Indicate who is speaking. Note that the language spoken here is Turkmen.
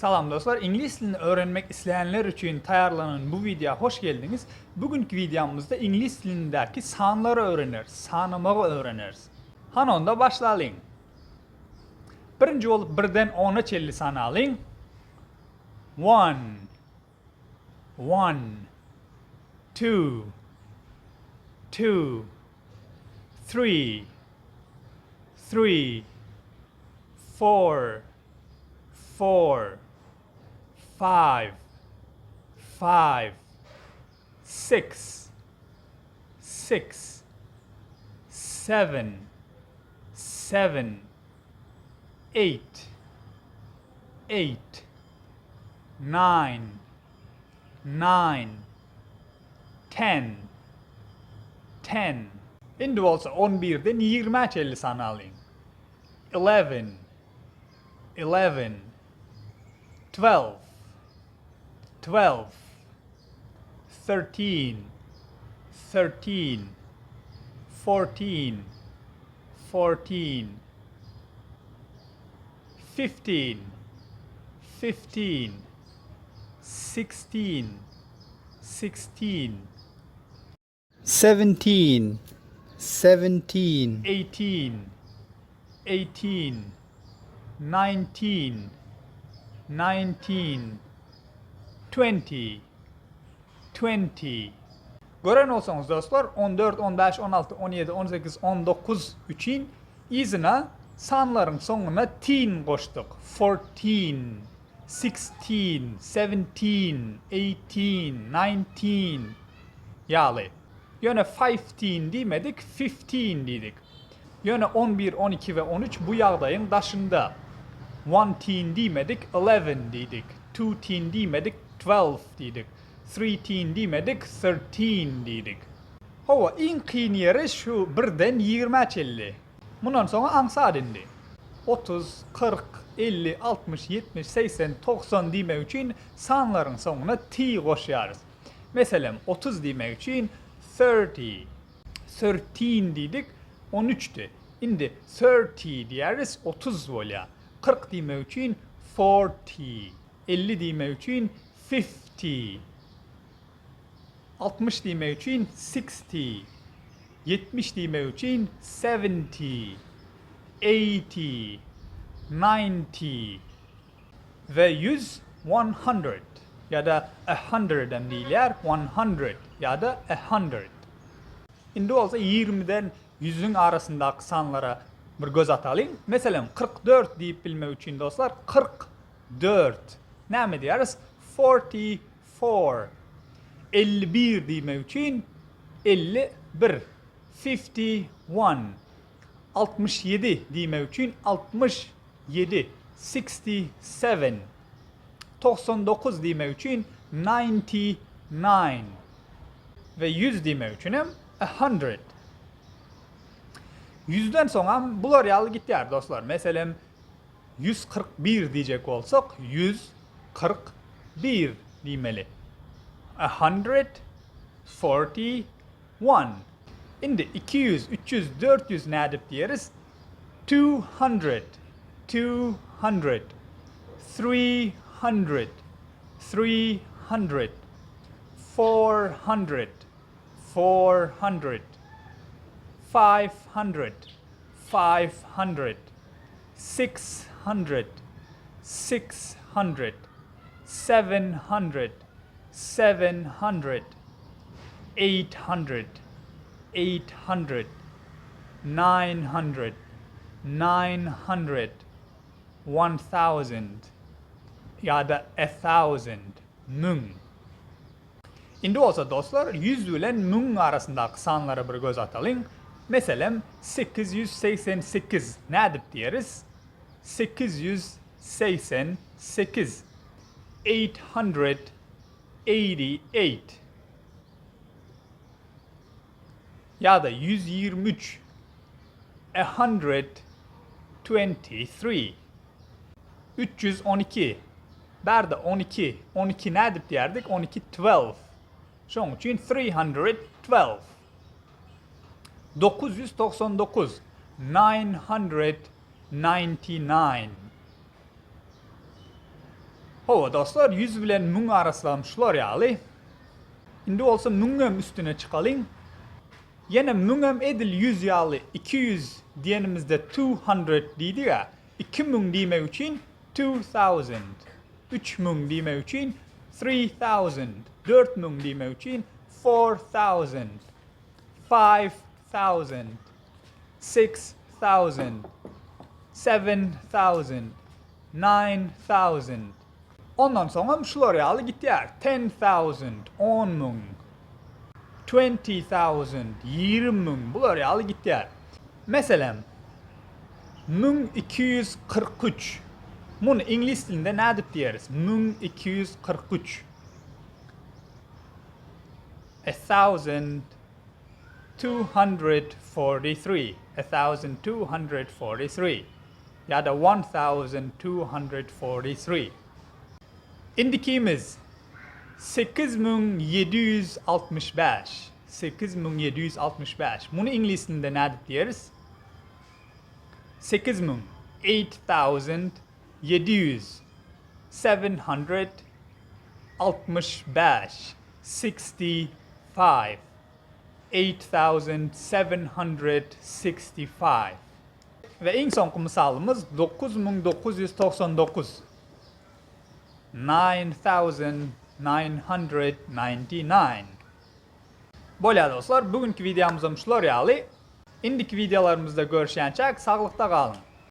Speaker 1: Salam dostlar, iňlis dilini öwrenmek isleýänler üçin taýýarlanan bu wideo hoş geldiňiz. Bu günki wideomyzda iňlis dilindäki sanlary öwreneris, sanamagy öwreneris. Hany onda başlalyň. Birinji bolup birden ona çenli sanalyň. One, one, two, two, three, three, four, four, five, five, six, six, seven, seven, eight, eight, nine, nine, ten, ten. Indi bolsa on birden ýigrimä çenli sanalyň. Eleven, eleven, twelve, twelve, thirteen, thirteen, fourteen, fourteen, fifteen, fifteen, sixteen, sixteen.
Speaker 2: Seventeen, seventeen.
Speaker 1: Eighteen, eighteen, nineteen, nineteen, twenty, twenty. Gören bolsaňyz dostlar, on dört, on bäş, on alty, on ýedi, on sekiz, on dokuz üçin yzyna sanlaryň soňuna teen goşduk. Fourteen, sixteen, seventeen, eighteen, nineteen ýaly. Ýöne fiveteen diýmedik, fifteen diýdik. Ýöne on bir, on iki we on üç bu ýagdaýyň daşynda. Oneteen diýmedik, eleven diýdik. Twoteen diýmedik, twelve diýdik. Threeteen diýmedik, thirteen diýdik. Hawa, iň kyn ýeri şu birden ýigrimä çenli. Mundan soňy aňsat indi. 30, 40, 50, 60, 70, 80, 90 diýmek üçin sanlaryň soňuna t goşýarys. Meselem, 30 diýmek üçin thirty. Thirteen diýdik, on üçdi. Indi thirty diýeris, 30 bolýar. 40 diýmek üçin forty. 50 diýmek üçin fifty. 60 diýmek üçin sixty, 70 diýmek üçin seventy, eighty, ninety we 100 one hundred ýa-da a hundred hem diýilýär, one hundred ýa-da a hundred. Indi bolsa ýigrimiden ýüzüň arasyndaky sanlara bir göz atalyň. Meselem, 44 diýip bilmek üçin dostlar, 44 näme diýeris? Forty four. 51 diýmek üçin 51. Fifty one. 67 diýmek üçin 67. Sixty seven. 99 diýmek üçin ninety nine. We 100 diýmek üçin hem a hundred. Ýüzden soňam bular ýaly gitýär dostlar. Meselem, 141 diýjek bolsak, 141 diýmeli. A hundred forty one. Indi 200, 300, 400 nädip diýeris? Two hundred, two hundred, three hundred, three hundred, four hundred, four hundred, five hundred, five hundred, six hundred, six hundred, seven hundred, seven hundred, eight hundred, eight hundred, nine hundred, nine hundred, one thousand ýa-da a thousand, müň. Indi bolsa dostlar, ýüz bilen müňüň arasyndaky sanlara bir göz atalyň. Meselem, 888 nädip diýeris? 888, eight hundred eighty eight. Ýa-da 123, a hundred twenty three. 312. Bärde 12. 12 nädip diýerdik? 12 twelve. Şonuň üçin three hundred twelve. 999. Nine hundred ninety nine. Hawa dostlar 100 bilen 1000 arasam şular ýaly. Indi bolsa müňem üstüne çykalyň. Ýene müňem edil 100 ýaly 200 diýenimizde 200 diýdik-ä. 2000 diýmek üçin 2000. 3000 diýmek üçin 3000. 4000 diýmek üçin 4000. 5000. 6000. 7000. 9000. Ondan soňam şular ýaly gitýär. 10,000, 10,000. 20,000, 20,000 bular ýaly gitýär. Meselem, 1243. Muny iňlis dilinde nädip diýeris? 1243. 1243. 1243 ýa-da 1243. Indikimiz 8765. 8765. Muny iňlis dilinde nädip diýeris? 8000, 8000, 700, 765, 65, 8765. We iň soňky mysalymyz 9999. 9999. Bolýar dostlar, bu günki wideomyzam şular ýaly. Indiki wideolarymyzda görüşýänçäk saglykda galyň.